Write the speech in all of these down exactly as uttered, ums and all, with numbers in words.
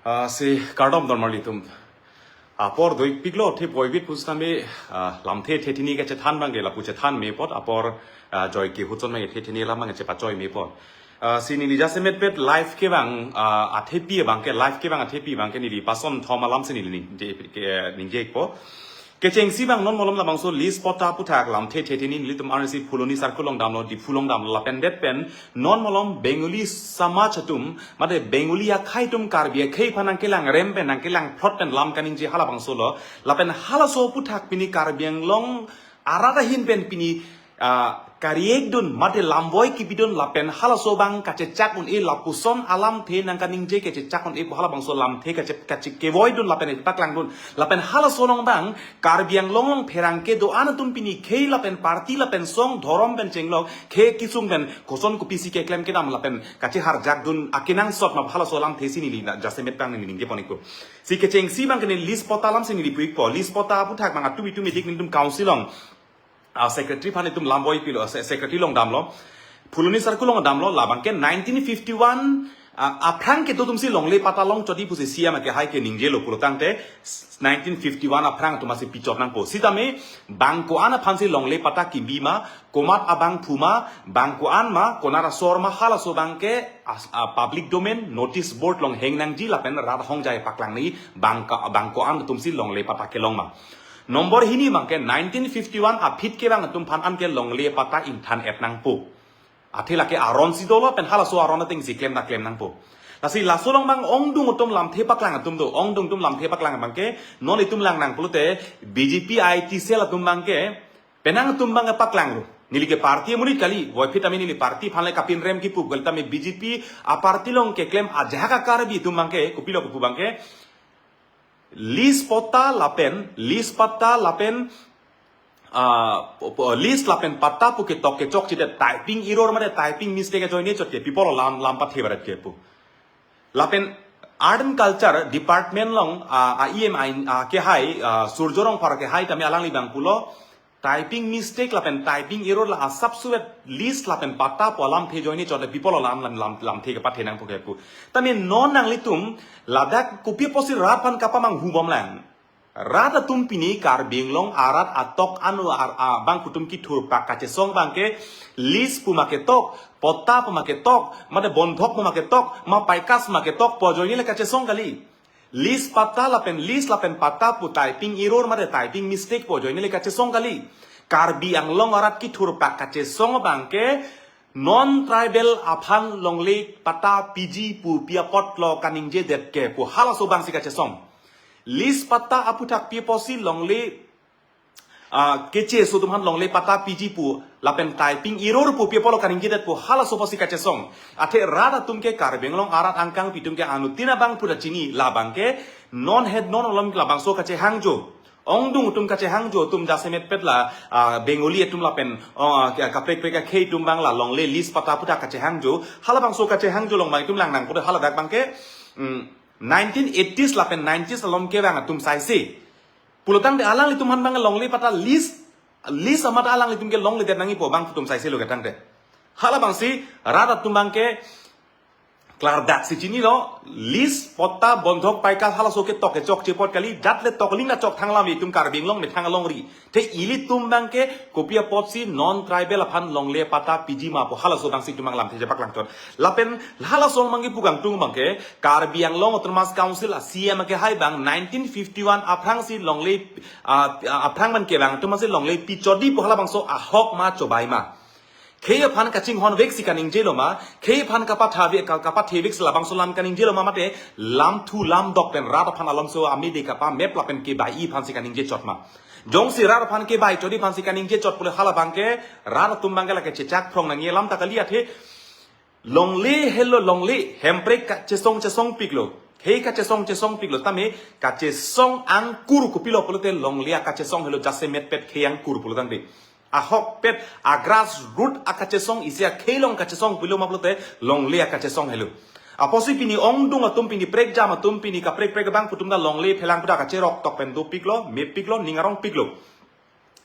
Ah, si kardom don marlitum. Apor dopiklo, thip voivit pusitame, ah, lamthe thethini kachethan abangke lapu chethan mepot, apor, ah, joike hutson abangke thethini alam abangke chepachoi mepot. Ah, si neli jasemet pet live kevang, ah, athepi abangke, live kevang athepi abangke neli pason thom alam si neli ning-, je, ke, ningjepo. Kechengsi abang non malom labangso lease patta aputhak lamthe thethini nelitum arnisi Phuloni circle along damlo, Diphu along damlo, lapen det pen non malom Bengali samaj atum, mate Bengali akhei atum Karbi akhei aphan nangkelang rem pen, nangkelang plot pen lam kaningje halabangso lo, lapen halaso aputhak pini Karbi Anglong arat ahin pen pini, ah, kariekdun, mate lamvoi kebidun lapen halaso abang kachechak un-e lapuson alamthe nangkaningje kachechak un-e pu halabangso lamthe kache-, kache kevoidun lapen paklangdun. Lapen halaso along abang, Karbi Anglong along pherangke do-an atum pini khei lapen party lapen song dhorom pen chenglok khei kisung pen koson kopisi keklem kedam lapen kacheharjakdun akenangsot ma halaso alamthe si neli na jasemet abang neli ningjeponpo. Si kechengsi abangke neli lease patta alam si neli puikpo. Lease patta aputhak abang atum itum idik nelitum council along, ah, secretary aphan itum lamvoi pilo, se-, secretary along damlo. Phuloni circle along damlo, labangke nineteen fifty-one, ah, aphrang kedo atumsi longle patta longchot di pusi C M akehai ke ningjelo pulotangte, nineteen fifty-one aphrang atum asi pichot nangpo. Sitame bang ko-an aphansi longle patta kibi ma, komat abangphu ma, bang ko-an ma, konat asor ma, halaso abangke as-, ah, public domain notice board along hang nangji lapen rat ahongjai paklang nangji bang ka-, bang ko-an atumsi longle patta kelong ma. Nombor hini abangke nineteen fifty-one aphi kevang atum aphan anke longle patta ingthan-et nangpo. Athe lake aron si dolo pen halaso aron atengsi klem ta klem nangpo. Lasi laso along abang ongdung atum lamthe paklang atum do, ongdung atum lamthe paklang abangke, non itum lang nang pulote B J P I T cell atum abangke, penang atum abangke paklanglo. Neli ke party amonit kali, voiphit tame neli party aphan le kapinrem kipu kali tame B J P a party along keklem ajahak a Karbi atum abangke, kopilo kepu abangke, lease patta lapen, lease patta lapen, ah, po-, po-, lease lapen patta pu ketok kechokche det typing error mate typing mistake ajoine chot ke pi apotlo lam, lam pathe barat ke pu. Lapen Art and Culture Department along, ah, a E M I, ah, kehai, ah, Surjo Rongphar kehai tame alangli abang pulo, typing mistake lapen typing error la asap suet lease lapen patta pu alamthe ajoine chot le pi apotlo lam, lam, lam, lamthe kepathe nangpo ke pu. Tame non nanglitum ladak kopi apotsi rat aphan kapamanghu bomlang. Rat atum pini Karbi Anglong arat atok anu ar-, abang kutum kithur pak kachesong abangke lease pu ma ketok, patta pu ma ketok, mate bondhok pu ma ketok, ma paikas ma ketok pu ajoine le kachesong kali. Lease patta lapen lease lapen patta pu typing error mate typing mistake pu ajoine le kachesong kali. Karbi Anglong arat kithur pak kachesong abangke non tribal aphan longle patta piji pu pi apotlo kaningje det ke pu halaso abangsi kachesong. Lease patta aputhak pi apotsi longle, ah, keche aso atum aphan longle patta piji pu lapen typing error pu pi apotlo kaningje det pu halaso apotsi kachesong. Athe rat atum ke Karbi Anglong arat angkang pi atum ke anuttin abangphu ta chini labangke non het non malom labangso kachehangjo. Ongdung atum kachehangjo atum jasemet pet la, ah, Bengali atum lapen, oh, ah, ka-, kaprek prek akhei atum abang la longle lease patta aputhak kachehangjo. Halabangso kachehangjo along abang itum lang nang pulote haladak abangke, mm, nineteen eighties lapen nineties along kevang atum saise. Pulotangte alanglitum aphan abang longle patta lease, lease amat alanglitum ke longle det nangjipo bang atum saise lo ketangte. Halabangsi rat atum abangke klardak si chinilo, lease, patta, bondhok, paikas halaso ketok kechokche apot kali, jat le tokling achok thang lam itum Karbi Anglong methang alongri. Te ilitum abangke kopi apotsi non tribal aphan longle patta piji ma pu halaso abangsi itum abang lamthe chepaklangchot. Lapen halaso abangke pu kangtung abangke Karbi Anglong Autonomous Council a C M akehai abang nineteen fifty-one aphrangsi longle, ah, ah, aphrang abangke abang atum asi longle pichot di pu halabangso ahok ma chobai ma. Khei aphan kachinghon veksi kaningjelo ma, khei aphan kapatha ve-, ka-, kapathe veksi labangso lam kaningjelo ma mate, lamthu lamdok pen rat aphan alomso amide kapamep lapen kebai aphansi kaningje chot ma. Jongsi rat aphan kebai chot aphansi kaningje chot pule halabangke, rat atum abangke lake chechak phrong nangji alam ta kali athe, longle helo longle, Hemprek kachesong chesongpiklo. Khei kachesong chesongpiklo, tame kachesong angkur kopilo pulote longle akachesong helo jasemet pet khei angkur pulotangte. Ahok pet a grassroot akachesong isi akhei along kachesong pilo ma pulote longle akachesong helo. Apotsi pini ongdung atum pini prekjam atum pini kaprek prek abang pu atum ta longle phelang pu ta kacherok tok pen dopiklo, mepiklo, ning arongpiklo.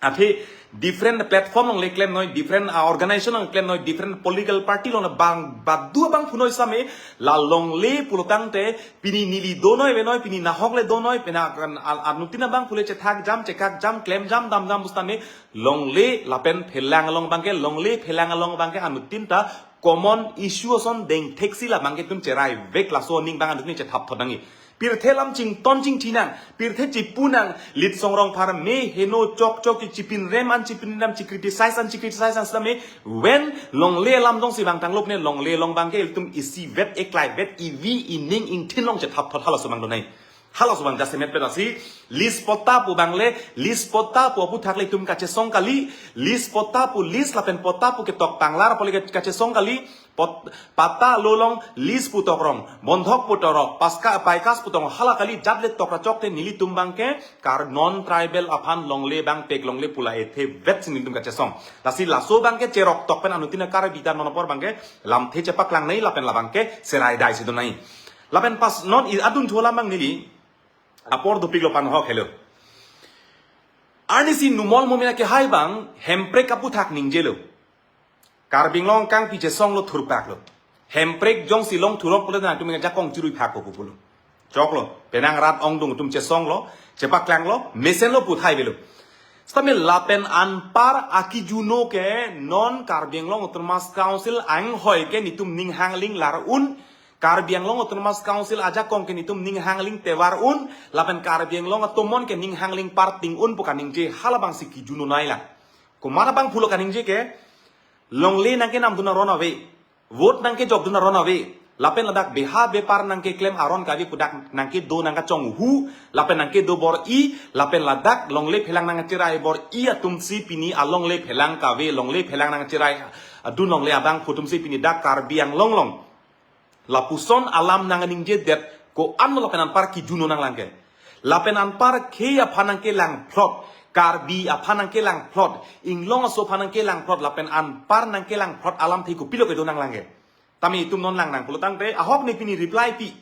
Athe different platform along le klemnoi, different, ah, organization along klemnoi, different political party along le bang, badu abang phunoi same, la longle pulotangte, pini neli donoi venoi, pini nahok le donoi, pina kan al-, anuttin abang phule chethak jam, chekak jam, klem jam, dam jam pusitame, longle lapen phelang along abangke, longle phelang along abangke anuttin ta common issue ason dengtheksi la abangke itum cherai vek, laso aning abang anuttin chethap thot nangji. Pirthe alam chington chingthi nang, pirthe chipu nang, Litsong Rongphar me heno chok chok chi, chipinrem an chipinrem, chi criticize an chi criticize an sitame, ven longle alam dongsi vangtanglo pune longle along abangke ilitum isivet eklaivet ivi ining ingthin along chethap thot halaso abang donai. Halaso abang jasemet pet asi, lease patta pu abang le, lease patta pu aphuthak le itum kachesong kali, lease patta pu lease lapen patta pu ketok panglar pu le kachesong kali, pot, patta lo along lease pu tokrong, bondhok pu tokrong, paska, paikas pu tokrong, hala kali jat le tokra chokte nelitum abangke, kar non tribal aphan longle abang pek longle pu la ethe vetsi nelitum kachesong. Lasi laso abangke cherok tok pen anuttin a Karbi ta non apor abangke, lamthe chepaklang nangji lapen la abangke, cherai daisi donai. Lapen pas non i adun thu alam abang neli, apor dopiklo pan hok helo. Arnisi Numal Momin akehai abang, hemprek aphuthak ningjelo. Karbi Anglong kangpi chesonglo thurpaklo. Hemprek jongsi long thurok pulote nangtum ajakong chirui phakpo pulo. Choklo, penang rat ongdung atum chesonglo, chepaklanglo, mesenlo pu thai avelo. Sitame lapen anpar akijuno ke non Karbi Anglong Autonomous Council anghoi ke nelitum ning hangling lar un, Karbi Anglong Autonomous Council ajakong ke nelitum ning hangling tevar un, lapen Karbi Anglong atomon ke ning hangling parting un pu kaningje hala abangsi kijuno nangjilang. Komat abang pulo kaningje ke, longle nangkenamdun aron ave, vote nangkejokdun aron ave, lapen ladak beha bepar nangkeklem aron kave pu dak nangkedo nangkachonghu, lapen nangkedo bor-i, lapen ladak longle phelang nangcherai bor-i atumsi pini alongle phelang kave, longle phelang nangcherai adun longle abang pu atumsi pini dak Karbi Anglong along lapuson alam nangningjedet ko-an lo lapen anpar kijuno nanglang ke. Lapen anpar khei aphan nangkelangphlot, Karbi aphan nangkelangphlot, inglong aso aphan nangkelangphlot, lapen anpar nangkelangphlot alamthe kopilo kedo nanglang ke. Tame itum non langnang pulotangte, ahok ne pini reply pi.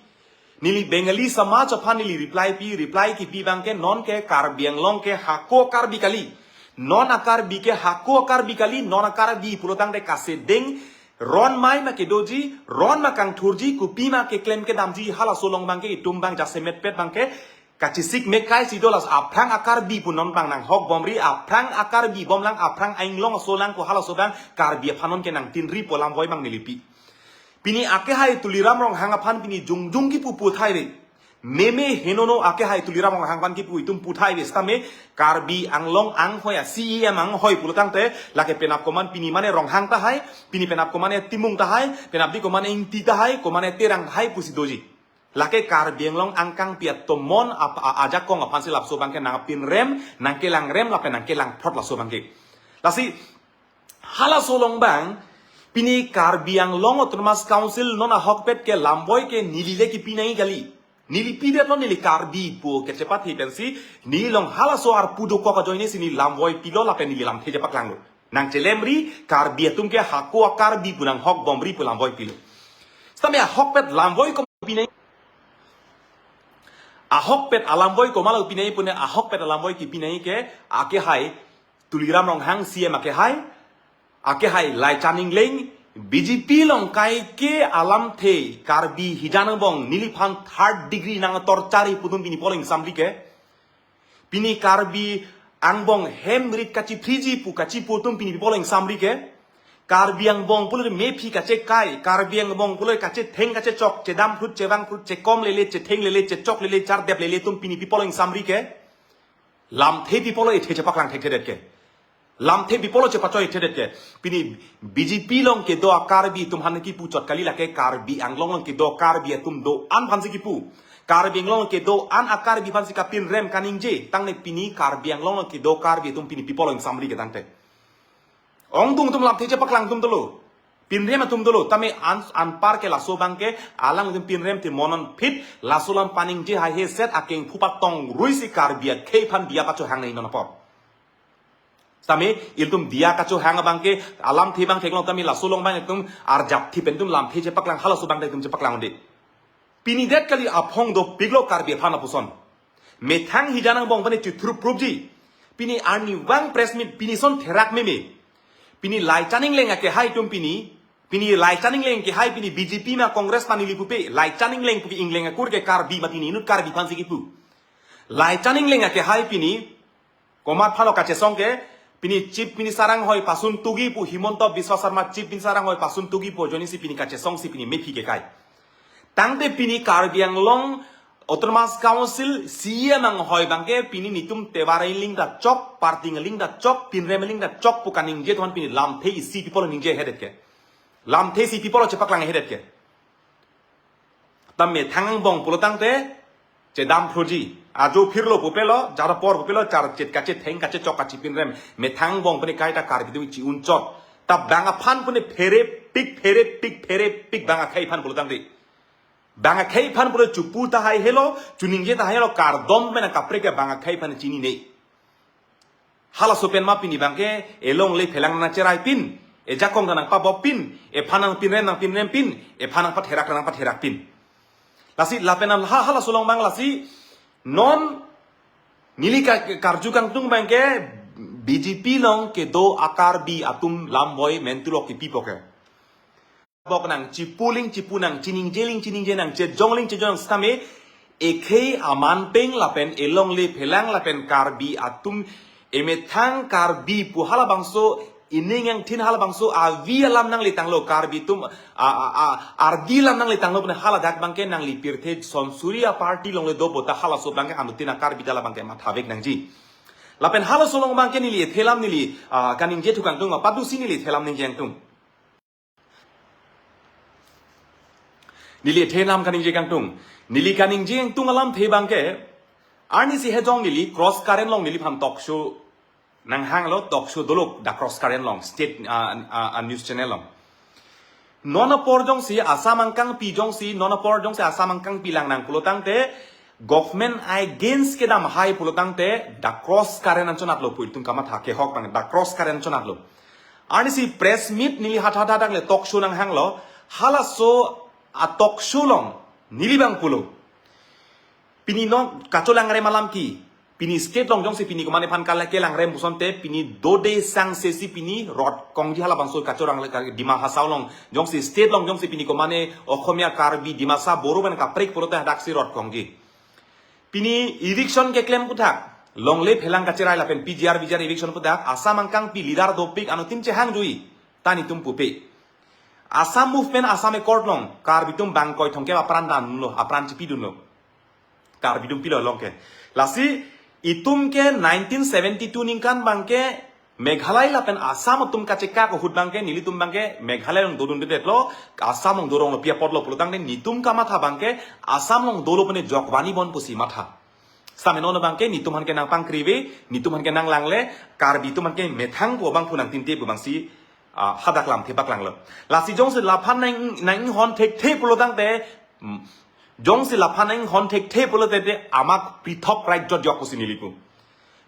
Neli Bengali Samaj aphan neli reply pi, reply kipi abangke non ke Karbi Anglong ke hako Karbi kali. Non a Karbi ke hako Karbi kali, non a Karbi pulotangte kasedeng ron mai ma kedoji, ron ma kangthurji, kopi ma keklem kedamji, halaso along abangke itum abang jasemet pet abangke, kachisik me kaisi do, laso aphrang a Karbi pu non abang nanghok bomri, aphrang a Karbi bomlang, aphrang a-inglong aso lang ko halaso abang, Karbi aphan non ke nangtinri pu alam voi abang neli pi. Pini akehai Tuliram Ronghang aphan pini jongjong kipu pu thai ave. Meme henono akehai Tuliram Ronghang aphan kipu itum pu thai ave sitame Karbi Anglong anghoi a C E M anghoi pulotangte lake penap komat pini mane Ronghang tahai, pini penap komat ne Timung tahai, penap di komat ne Ingti tahai, komat ne Terang tahai pusi doji. Lake Karbi Anglong angkangpi atomon ap-, a-, ajakong aphansi laso abangke nangpinrem, nangkelangrem, lapen nangkelangphlot laso abangke. Lasi, halaso along abang, pini Karbi Anglong Autonomous Council non ahokpet ke lam voi ke neli le kipi nangji kali. Neli pidetlo, neli Karbi pu kachepathe pensi, neli along halaso arpu dokok ajoine si neli lam voi pilo lapen neli lamthe chepaklanglo. Nangchelemri, Karbi atum ke hako a Karbi pu nanghok bomri pu lam voi pilo. Sitame ahokpet lam voi kopi nangji. Ahokpet alam voi komatlo pi nangji pune, ahokpet alam voi kipi nangji ke, akehai Tuliram Ronghang C E M akehai, akehai Laichan Engleng, B J P along kaike alamthe Karbi hijan angbong neliphan third degree nangtorchari pu atum pini pulo ingsamri ke. Pini Karbi angbong hem rit kachiphriji pu kachipu atum pini pulo ingsamri ke. Karbi angbong pulo mephi kachekai, Karbi angbong pulo kachetheng kachechok, chedam phrut, chevang phrut, chekom lele, chetheng lele, chechok lele, chardep lele atum pini pi pulo ingsamri ke. Lamthe pi pulo ethe chepaklang thekthedet ke. Lamthe pi pulo chepachoi thedet ke. Pini B J P along kedo a Karbi atum aphan kipu chot kali, lake Karbi Anglong along kedo Karbi atum do-an aphansi kipu. Karbi Anglong along kedo-an a Karbi aphansi kapinrem kaningje. Tangne pini Karbi Anglong along kedo Karbi atum pini pi pulo ingsamri ke tangte. Ongdung atum lamthe chepaklang atum dolo. Pinrem atum dolo. Tame an, anpar ke laso abangke alang atum pinrem te monon phit, laso alam paningje haihe set akeng phupat tong ruisi Karbi akhei aphan diya kachohang nangji non apor. Tame ilitum diya kachohang abangke alamthe abang theklong, tame laso along abang itum arjap thi pen itum lamthe chepaklang, halaso abang itum chepaklang un-e. Pini det kali, aphong dopiklo Karbi aphan lapuson. Methang hijan angbong pene chithrup phrupji. Pini arnivang press meet, pini son therak meme. Pini Laichan Engleng akehai atum pini. Pini Laichan Engleng akehai pini B J P ma Congress ma neli pupe. Laichan Engleng pu ke Engleng akur ke Karbi mati, ne inut Karbi aphansi kipu. Laichan Engleng akehai pini komat aphanlo kachesong ke, pini Chief Minister anghoi pasun tugi pu, Himanta Biswa Sarma Chief Minister anghoi pasun tugi pu ajoinesi pini kachesongsi pini mephi kekai. Tangte pini Karbi Anglong Autonomous Council C E M anghoi abangke pini netum Tewar aling ta chok, Parting aling ta chok, Pinrem aling ta chok pu kaningje atum aphan pini lamthe isi people ningje hedet ke. Lamthe isi people chepaklang hedet ke. Ta methang angbong pulo tangte chedam phroji. Ajo phirlo pupelo, jar apor pupelo, charchet kachetheng kachechok kachipinrem. Methang angbong pene kaita Karbi atum chi-unchot. Ta bang aphan pene pherepik, pherepik, pherepik bang akhei aphan pulo tangte. Bang akhei aphan pulo chupu tahai helo, chuningje tahai helo, kardom mena kaprek ke bang akhei aphan chinine. Halaso pen ma pini abangke elongle phelang nangcherai pin, ejakong nangpabop pin, ephan nangpinrem nangpinrem pin, ephan nangpatherak nangpatherak pin. Lasi lapen ha, halaso along abang lasi non neli ka-, karju kangtung abangke B J P along kedo a-Karbi atum lamboi mentulo kipipo ke. Bok nang chipuling chipu nang, chiningjeling chiningje nang, chejongling chejong nang sitame, ekhei aman peng lapen elongle phelang lapen Karbi atum emethang Karbi pu halabangso ining angthin halabangso avi alam nangle tanglo Karbi atum a, a, a, ardi alam nangle tanglo pene haladak abangke nangli pirthe sonsuri a-party alongle do puta halaso abangke anuttin a-Karbi ta labangke mathavek nangji. Lapen halaso along abangke neli ethe alam neli, ah, kaningje thu kangtung ma padu si neli ethe alam ningje kangtung. Neli ethe alam kaningje kangtung. Neli kaningje kangtung alamthe abangke, arnisi hejong neli Cross Current along neliphan talk show nanghanglo, talk show dolo The Cross Current along, state, ah, ah, ah, news channel along. Non apor jongsi Assam angkangpi jongsi, non apor jongsi Assam angkangpi lang nang pulo tangte, government against kedam hai pulo tangte, The Cross Current anchot lo pu itum kamatha kehok abang, The Cross Current anchot lo. Arnisi press meet neli hat hat hat le talk show nanghanglo, halaso a-talk show along neli abang pulo. Pini non kacholangrem alam ke, pini state along jongsi pini komane aphan kala kelangrem pusonte, pini dode sang sesi pini rot kongji halabangso kachorang le ka Dima Hasao along, jongsi state along jongsi pini komane Okhomia Karbi Dimasa Boro pen kaprek pulote hadaksi rot kongji. Pini eviction keklem puthak, longle phelang kacherai lapen P G R V G R eviction puthak, Assam angkangpi leader dopik anuttin chehang jui, ta netum pupe. Assam movement, Assam Accord along, Karbi atum bang koi thomkep apran damlo, apran chipidunlo. Karbi atum pilo along ke. Lasi, itum ke nineteen seventy-two ningkan abangke, Meghalaya lapen Assam atum kachekak ahut abangke, nelitum abangke, Meghalaya along dodundedetlo, Assam along doronglo pi apotlo pulo tangte, netum kamatha abangke, Assam along dolo pene jokvanji bon pusi matha. Sitame non abangke, netum aphan ke nangpangkrive, netum aphan ke nanglangle, Karbi atum aphan ke methang pu abang pu nangtinte pu abangsi, ah, hadak lamthe paklanglo. Lasi jongsi laphan nang, nanghon thekthe pulo tangte, mm, jongsi laphan nanghon thekthe pulo tangte, amak prithok rajyo diok pusi neli pu.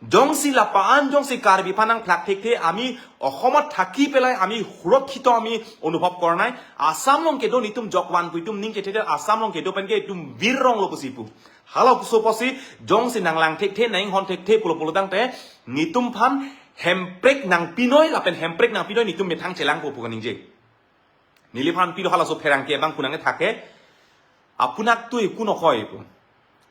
Jongsi lapu-an jongsi Karbi aphan nangphlak thekthe, ami Ohomot thaki pelai ami surokkito ami onubhob kornai, Assam along kedo netum jokvan pu itum ning kethe, Assam along kedo pen ke itum vir ronglo pusi pu. Halaso apotsi jongsi nanglang thekthe, nanghon thekthe pulo pulo tangte, netum aphan hemprek nangpinoi lapen hemprek nangpinoi netum methang chelangpo pu kaningje. Neliphan pilo halaso pherangke abang kunang thake. Apunak tui kunokoi pu.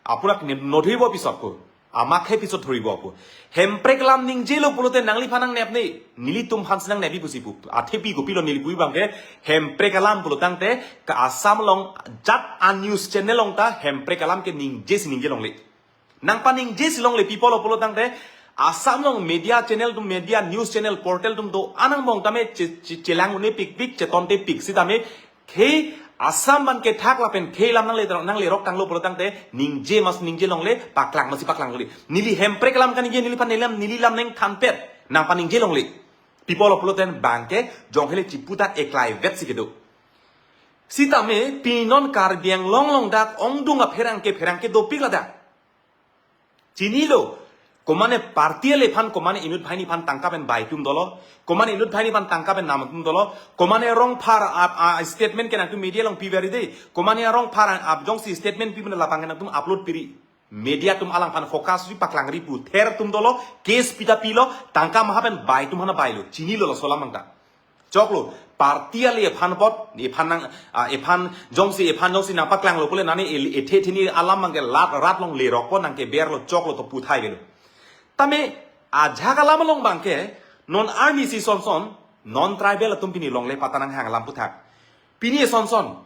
Apunak ne nodhibo pisot pu. Amakhe pisot dhoribo pu. Hemprek alam ningjelo pulote nangliphan nangnepne. Nelitum aphansi nangnepji pusi pu. Athepi kopilo neli pu abangke. Hemprek alam pulo tangte ke Assam along jat a-news channel along ta hemprek alam ke ningjesi ningje longle. Nangpaningjesi longle people pulo tangte, Assam along media channel atum, media news channel portal atum do-an angbong tame che, che, chelang un'epik pik, cheton tepik sitame, khei Assam abangke thak lapen khei alam nangle, nanglerok tanglo pulo tangte, ningje masi ningje longle, paklang masi paklang longle. Neli hemprek alam kaningje, neliphan nelam, neli lam nangthanpet, nangpaningje longle. People pulo tangte abangke, jong hele chiputa eklai vetsi kedo. Sitame, pini non Karbi Anglong along dak ongdung apherangke, pherangke dopik ladak. Chinilo, komane party ale aphan, komane inut banghini aphan tangka pen bai atum dolo, komane inut banghini aphan tangka pen nam atum dolo, komane arong phar ap, a, statement ke nangtum media along piver de, komane arong phar ap jongsi statement pi pen lapang ke nangtum upload piri. media atum alangphan focus ri paklangri pu ther atum dolo, case pita pilo, tangka maha pen bai atum aphan bailo, chinilo laso alam abang ta. Choklo, party ale ephan apot, ephan nang, ah, ephan jongsi, ephan jongsi nangpaklanglo pule nani el-, ethe theni alam abangke lat rat along lerokpo, nangkeberlo, choklo, to puthai avelo. Tame ajahak alam along abangke non army si sonson, non tribal atum pini longle patta nanghang alam puthak. Pini sonson,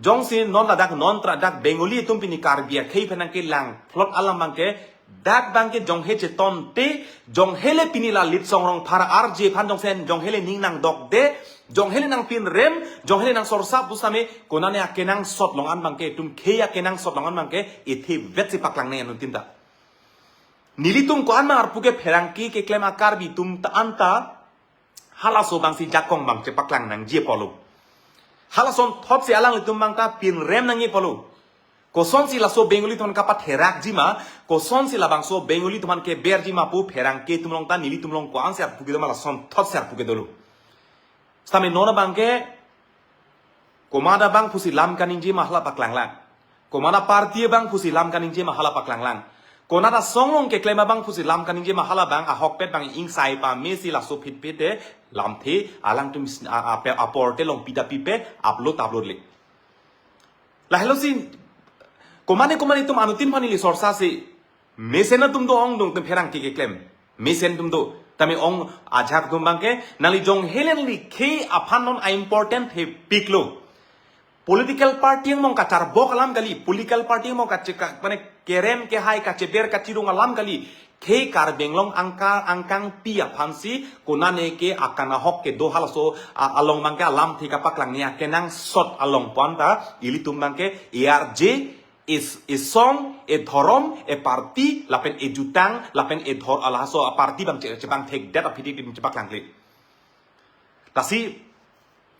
jongsi non ladak non tra-, dak Bengali atum pini Karbi akhei aphan nangkelang phlot alam abangke, dak abangke jonghe chetonte, jonghe le pini la Litsong Rongphar arje aphan jongsi, jonghe le ning nangdokde, jonghe le nangpinrem, jonghe le nangsorsa pusitame, konane akenangsot along an abangke, itum khei akenangsot along an abangke, ethe vetsi paklangnei anuttin ta. Nelitum ko-an ma arpu ke pherangke keklem a-Karbi atum ta anta, halaso abangsi jakong abang chepaklang nangji apotlo. Halason thotsi alanglitum abang ta pinrem nangji apotlo. Kosonsi laso Bengali atum aphan kapatherakji ma, kosonsi labangso Bengali atum aphan keberji ma pu pherangke atum along ta nelitum along ko-ansi arpu kedo ma, lason thotsi arpu kedolo. Sitame non abangke, komat abang pusi lam kaningje ma hala paklanglang. Komat aparty abang pusi lam kaningje ma hala paklanglang. Konat asong along keklem abang pusi lam kaningje ma hala abang ahokpet abang ingsai pamesi laso phitphit te lamthe alangtum s-, a, a, pe, apor te long pita pipe upload upload le. Lahelosi, komane komane atum anuttin aphan ili sorsa si, mesen atum do ongdung atum pherangke keklem. Mesen atum do. Tame ong ajahak atum abangke, nangli jonghe le nangli khei aphan non a-important thepiklo. Political party angbong kacharbok alam kali, political party angbong kache-, ka-, mane kerem kehai kacheber kachirung alam kali. Khei Karbi Anglong angka-, angkangpi aphansi konane ke akan ahok kedo halaso a-, along abangke alamthe kapaklangne akenangsot along pu anta ilitum abangke arje, is, isong, edhorom, eparty, lapen ejutang, lapen edhor-, halaso aparty abang che-, chepangthekdet aphi di chepaklang kali. Lasi,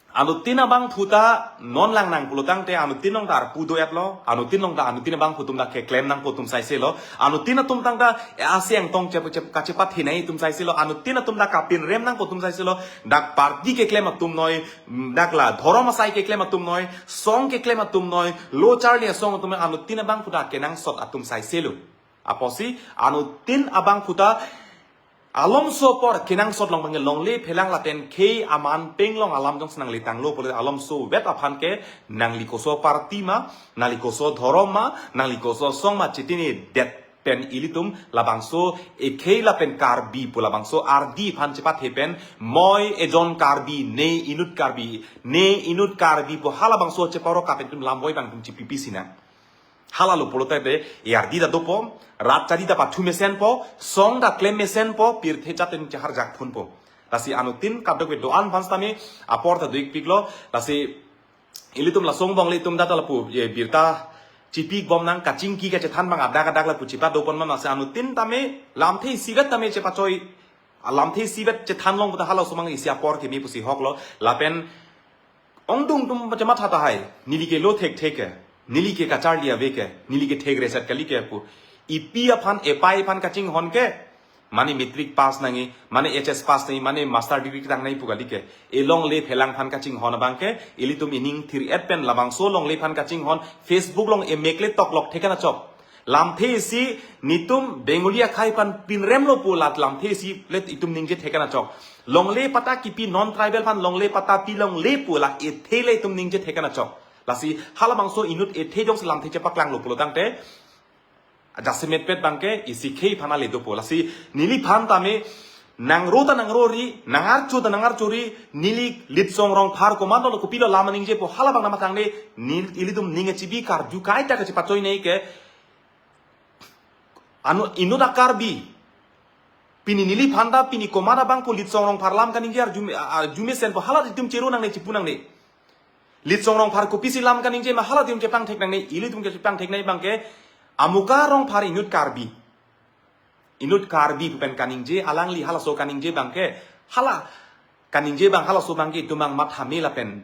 anuttin abangphu ta non langnang pulo tangte, anuttin along ta arpu do-etlo, anuttin along ta, anuttin abangphu atum ta keklem nangpo atum saiselo, anuttin atum tangte, eh, aseng tong chep-, chep-, kachepathenei atum saiselo, anuttin atum ta kapinrem nangpo atum saiselo, dak party keklem atum noi, mm, dak la dhorom asai keklem atum noi, song keklem atum noi, lo charli asong atum noi, anuttin abangphu ta kenangsot atum saiselo. Apotsi, anuttin abangphu ta, alomso apor kenangsot along abangke longle phelang lapen khei aman penglong alam jongsi nangle tanglo pule alomso vet aphan ke nangli koso party ma, nangli koso dhorom ma, nangli koso song ma chitinidet pen ilitum labangso ekhei lapen Karbi pu labangso ardi aphan chepathe pen moi ejon Karbi, ne inut Karbi, ne inut Karbi pu halabangso cheparok kapen itum lam boi abang itum chipipi sinang. Halalo pulote te, ardi ta dopo, rat chari ta pathu mesenpo, song ta klem mesenpo, pirthe chatin chehar jak phunpo. Lasi anuttin kadokave do-an aphan sitame, apor ta do-ikpiklo, lasi ilitum lason angbong le itum data lapu, ye birta chipik bom nang kachingki kachethan abang adak adak lapu chipadopon ma, lasi anuttin tame, lamthe isivet tame chepachoi, lamthe isivet chethan long puta halaso abang isi apor keme pusi hoklo, lapen ongdung atum chematha tahai, neli ke lo thekthek ke, neli ke kacharli ave ke, neli ke thek reset kali ke pu. Epi aphan, epai aphan kachinghon ke, mane matric pass nangji, mane H S pass nangji, mane master degree tang nangji pu kali ke. Elongle phelang aphan kachinghon abangke, ilitum ining thir-et pen labangso longle aphan kachinghon, Facebook along emek le toklok thek-an achok. Lamthe isi netum Bengali akhei aphan pinremlo pu la lamthe isi le itum ningje thek-an achok. Longle patta kipi non tribal aphan longle patta pi longle pu la ethe le itum ningje thek-an achok. Lasi halabangso inut ethe jongsi lamthe chepaklanglo pulo tangte jasemetpet abangke isi khei aphan ale dopo. Lasi neliphan tame nangro ta nangrori, nangarcho ta nangarchori, neli Litsong Rongphar komatlo kopilo lam ningje pu halabang nangmathangne, nel-, ilitum ning achibi karju kaita kachepachoi nei ke, anu, inut a-Karbi. Pini neliphan ta, pini komat abang pu Litsong Rongphar lam kaningje arju me-, a-, arju mesenpo hala itum chero nangne chipu nangne. Litsong Rongphar kopisi lam kaningje ma hala itum chepangthek nangne, ilitum chepangthek nangji abangke, Amuka Rongphar inut Karbi. Inut Karbi pu pen kaningje, alangli halaso kaningje abangke, hala kaningje abang halaso abangke itum abang mathame lapen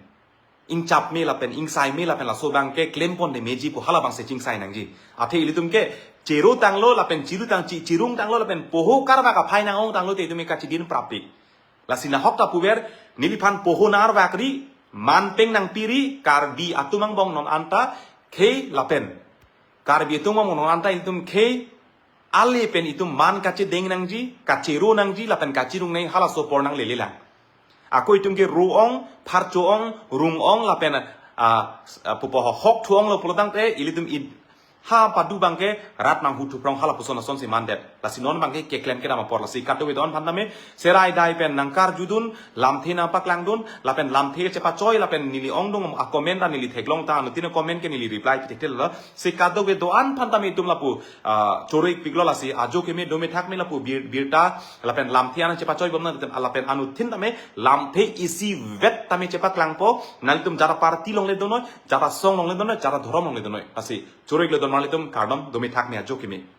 ingchapme lapen ingsaime lapen laso abangke klemponde meji pu halabangsi chingsai nangji. Athe ilitum ke chero tanglo lapen chiru tang chi-, chirung tanglo lapen poho karvak aphai nang-ong tanglo te itum ke kachidin prapik. Lasi nahok ta puver, neliphan poho nang-arvakri, man peng nangpiri, Karbi atum angbong non anta khei lapen Karbi atum amonong anta itum khei ale pen itum man kachedeng nangji, kachero nangji, lapen kachirung nangji halaso apor nanglelelang. Ako itum ke ro-ong, pharcho-ong, rung-ong, lapen, ah, ah, pupo ho hok thu-onglo pulotangte, ilitum in ha padu abangke rat nanghu thuprong halapuson asonsi mandet. Lasi non abangke keklem kedam apor lasi kadokave do-an aphan tame, serai dai pen nangkarjudun, lamthe nangpaklangdun, lapen lamthe chepachoi, lapen neli ongdung a-comment ta neli theklong ta, anuttin a-comment ke neli reply pithekthe lo. Si kadokave do-an aphan tame itum lapu, ah, choro-ikpiklo lasi, ajo keme dome thakme lapu bir-, birta, lapen lamthe an chepachoibom nang, lapen anuttin tame, lamthe isivet tame chepaklangpo, nanglitum jara party along le donoi, jara song along le donoi, jara dhorom along le donoi. Lasi, choro-iklo don nanglitum, kardom, dome thakme ajo keme.